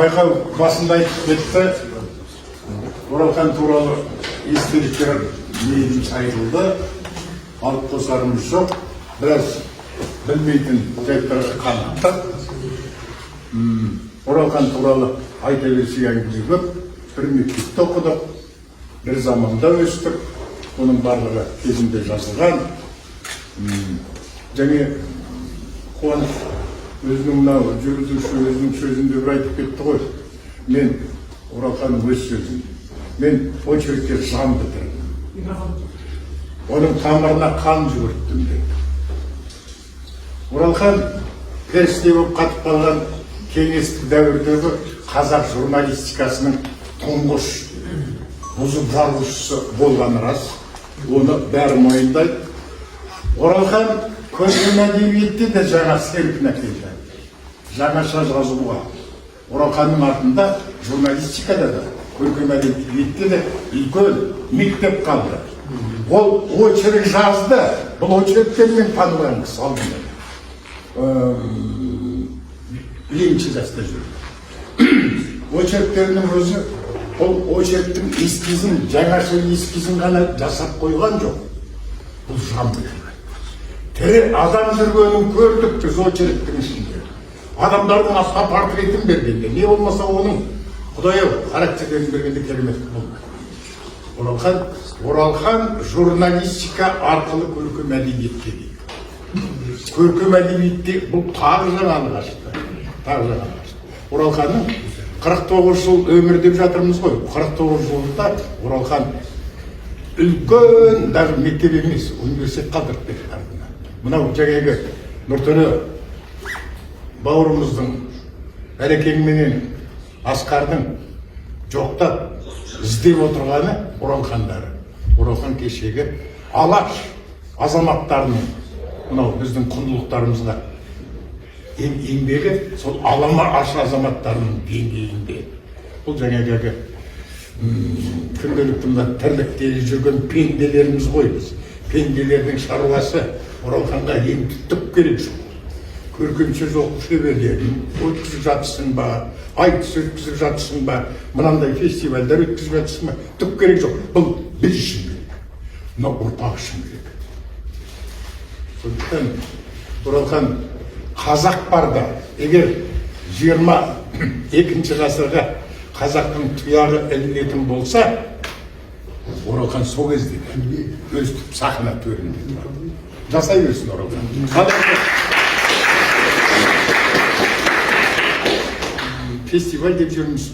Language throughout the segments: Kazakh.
Байқау басында айтып кетті, Оралхан туралы естеліктер мейлінше айтылды, алып қосарымыз жоқ, біраз білмейтін жайттарға қанықтық. Оралхан туралы айта берсек, әңгіме көп. Бір мектепте оқыдық, бір заманда өстік, оның барлығы кезінде жазылған. Және Қуаныш өзінің, мынау жүргізуші өзінің сөзінде бір айтып кетті ғой, мен Оралханның өз сөзін, мен очеркке жан бітірдім, оның тамырына қан жүгірттім деді. Оралхан періште болып қатып қалған кеңестік дәуірдегі қазақ журналистикасының тұңғыш бұзып жарушысы болғаны рас, оны бәрі мойындайды. Оралхан көркем әдебиетте де жаңа серпін әкелді, жаңаша жазуға. Оралханның артында журналистикада да, көркем әдебиетте де үлкен мектеп қалды. Ол очерк жазды, бұл очерктермен танылған кісі. Алдында лениншіл жаста жүрді. Очерктерінің өзі, бұл очерктің эскизін, жаңаша эскизін ғана жасап қойған жоқ, бұл жан бітірген. Тірі адам жүргенін көрдік біз очерктің ішінде, адамдардың автопортретін бергенде, не болмаса оның, құдай ау, характерлерін бергенде керемет болды Оралхан. Оралхан журналистика арқылы көркем әдебиетке дейді, көркем әдебиетте бұл тағы жаңалық ашты, тағы жаңалық ашты. Оралханның 49 жыл өмір деп жатырмыз ғой, 49 жылда Оралхан үлкен даже мектеп емес, университет қалдырып кетті артына. Мынау жаңағы Нұртөре бауырымыздың, Әлекең менен Асқардың жоқтап іздеп отырғаны Оралхандары. Оралхан кешегі Алаш азаматтарының, мынау біздің құндылықтарымызға еңбегі сол Алаш азаматтарының деңгейінде. Бұл жаңағы күнделікті мына тірліктегі жүрген пенделеріміз ғой біз. Пенделердің шаруасы, Оралханға енді түк керек жоқ. Көркем сөз оқу шеберлерін өткізіп жатырсың ба, айтыс өткізіп жатырсың ба, мынандай фестивальдер өткізіп жатырсың ба, түк керек жоқ. Бұл біз үшін керек, мынау ұрпақ үшін керек. Сондықтан Оралхан қазақ барда, егер 22-ғасырға қазақтың тұяғы ілінетін болса, Оралхан сол кезде де өстіп сахна төрінде тұрады. Жасай берсін Оралхан. Ал енді фестиваль деп жүрміз,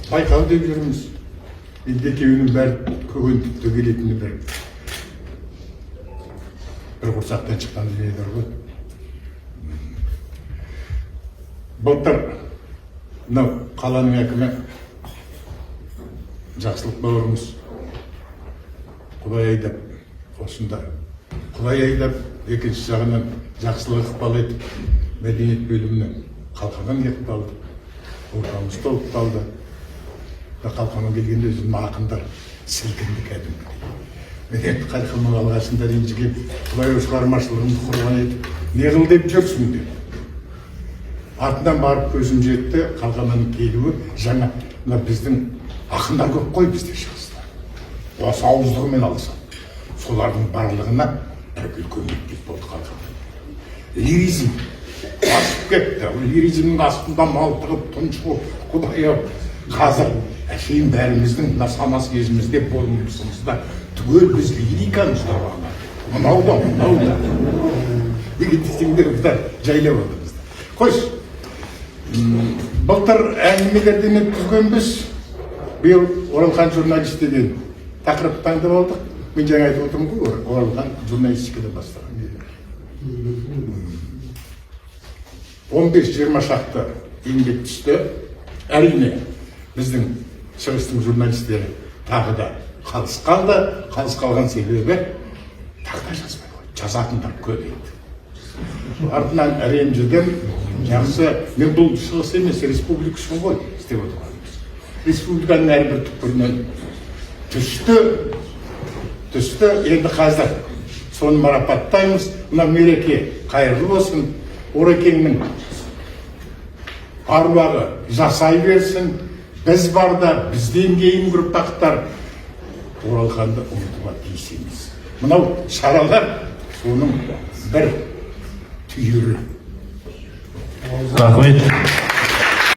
байқау деп жүрміз, енді екеуінің бәрі көген түпте келетіні бір құрсақтан шыққан дүниелер ғой. Былтыр мынау қаланың әкімі Жақсылық бауырымыз, құдай айдап осында, құдай айдап, екінші жағынан жақсылық ықпал етіп, мәдениет бөліміне Қалқаман келіп қалды, ортамыз толып қалды. Қалқаман келгенде өзім ақындар сілкінді кәдімгідей. Мен енді Қалқаман алғашында ренжіген, құдай ау, шығармашылығымды құрбан етіп не қыл деп жүрсің деп. Артынан барып көзім жетті, Қалқаманның келуі жаңа мына біздің ақындар көп қой бізде шығыста, осы ауыздығымен алысады, солардың барлығына бір үлкен мектеп болды Қалқаман. Лиризм асып кетті, лиризмнің астында малтығып, тұншығып, құдай ау, қазір әшейін бәріміздің мына сана сезімімізде, болмысымызда түгел біз лириканы ұстап алған. Мынау да, мынау да, неге десеңдер, бұлар жайлап отырмыз. Қойшы, былтыр әңгімелерден өткізгенбіз, биыл «Оралхан журналист» деген тақырыпты таңдап алдық. Мен жаңа айтып отырмын ғой, Оралхан журналистикадан бастаған. 15-20 шақты еңбек түсті. Әрине, біздің шығыстың журналистері тағы да қалыс қалды. Қалыс қалған себебі тағы да жазбай қойды, жазатындар көп еді. Артынан ренжідім. Жақсы, мен бұл шығыс емес, республика үшін ғой істеп отырғанымыз. Республиканың әрбір түкпірінен түсті, түсті. Енді қазір соны марапаттаймыз. Мына мереке қайырлы болсын. Орекеңнің Аруағы жасай берсін. Біз барда, бізден кейінгі ұрпақтар Оралханды ұмытуға тиіс емес. Мынау шаралар соның бір түйірі. Рахмет.